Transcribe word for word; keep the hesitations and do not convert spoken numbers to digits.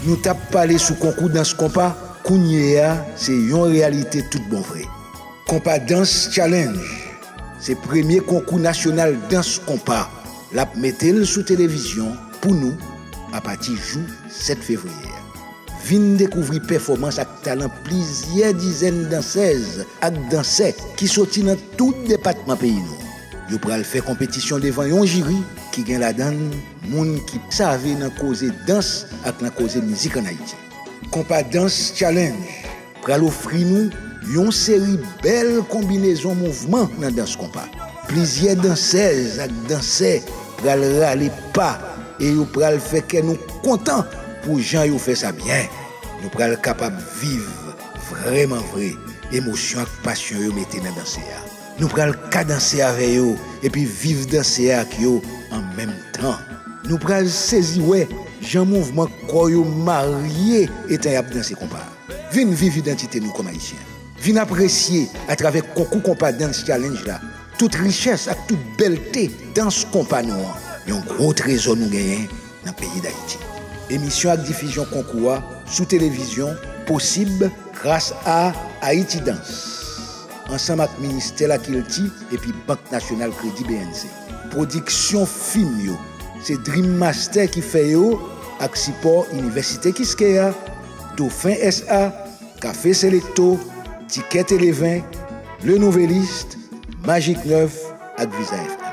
Nou t ap pale sou konkou dans konpa, kounye a, se yon reyalite tout bon vre. Konpa Dans Challenge se premye konkou nasyonal dans konpa. L ap mete l sou televizyon pou nou apati jou sèt fevriye a. Vin dekouvri pèfòmans ak talan plizyè dizèn dansèz ak dansè ki soti nan tout depatman peyi nou. Yo pral fè konpetisyon devan yon jiri ki gen ladan l moun ki save nan koze dans ak nan koze mizik ann Ayiti. Konpa Dans Challenge pral ofri nou yon seri bèl konbinezon mouvman nan dans konpa. Plizyè dansèz ak dansè pral rale pa e yo pral fè kè nou kontan pou jan yo fè sa byen. Nou pral kapab viv vrèman vre emosyon ak pasyon yo mete nan danse a. Nou pral ka danse avè yo epi viv danse a ak yo an menm tan. Nou pral sezi wè jan mouvman kò yo marye etan y ap danse konpa. Vin viv idantite nou kòm Ayisyen. Vin apresye atravè konkou konpa Dance Challenge la tout richès ak tout bèlte dans konpa nou an, yon gwo trezò nou genyen nan peyi Dayiti. Emisyon ak difizyon konkou a sou televizyon posib gras a Haïti Danse, ansanm ak Ministè Lakilti epi Bank Nasyonal Kredi B N C. Pwodiksyon fim yo, se Dream Master ki fè yo ak sipò Inivèsite Kiskeya, Dauphin S A, Café Selecto, Ticket Télévin, Le Nouvelliste, Magic neuf ak Visa F M.